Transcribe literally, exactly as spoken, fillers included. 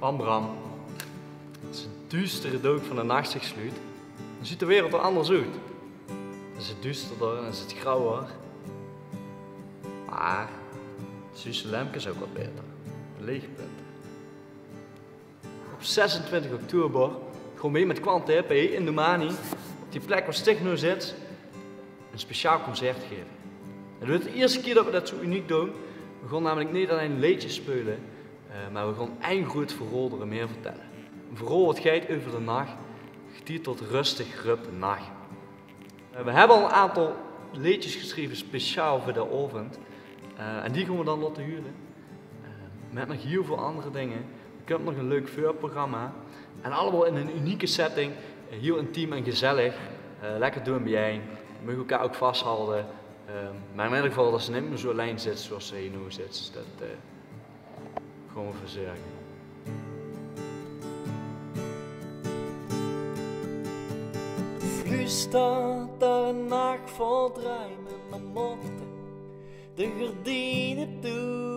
Bram, bram. As 't duustere dook van de nach zich sluut, dan zuut de wereld d'r anders oet. Dan is 't duusterder en is 't grouwer. Mer de zuuste lempkes ouch get baeter. De leechpunte. Op zesentwintig oktober gaon weej mit Quantep in Doemani op die plek wo Stig noe zit ein speciaal concert gaeve. En 't weurt de ierste kier det we det zo uniek doon. We gaon namelik neet allein leedjes speule, eh, mer we gaon ein groeët verhaol d'r mei vertelle. Ein verhaol wat geit euver de nach, getiteld Rustig Rup Nach. Eh, we hebbe al ein aantal leedjes gesjreve speciaal veur de aovend. Eh, en die gaon we dan laote hure. Eh, mit nog hiel väöl anger dinger. D'r kump nog ein leuk veurprogramma. En allemaol in ein unieke setting. Eh, hiel intiem en gezellig. Eh, lekker doon bie-ein. Meuge elkaar ouch vashalde. Eh, mer in eder geval det se neet mie zo allein zits zoeas se noe zits. Det, eh, gaon we verzörge. Fluuster d'r ein nach vol druime, mer mótte de gerdiene toe.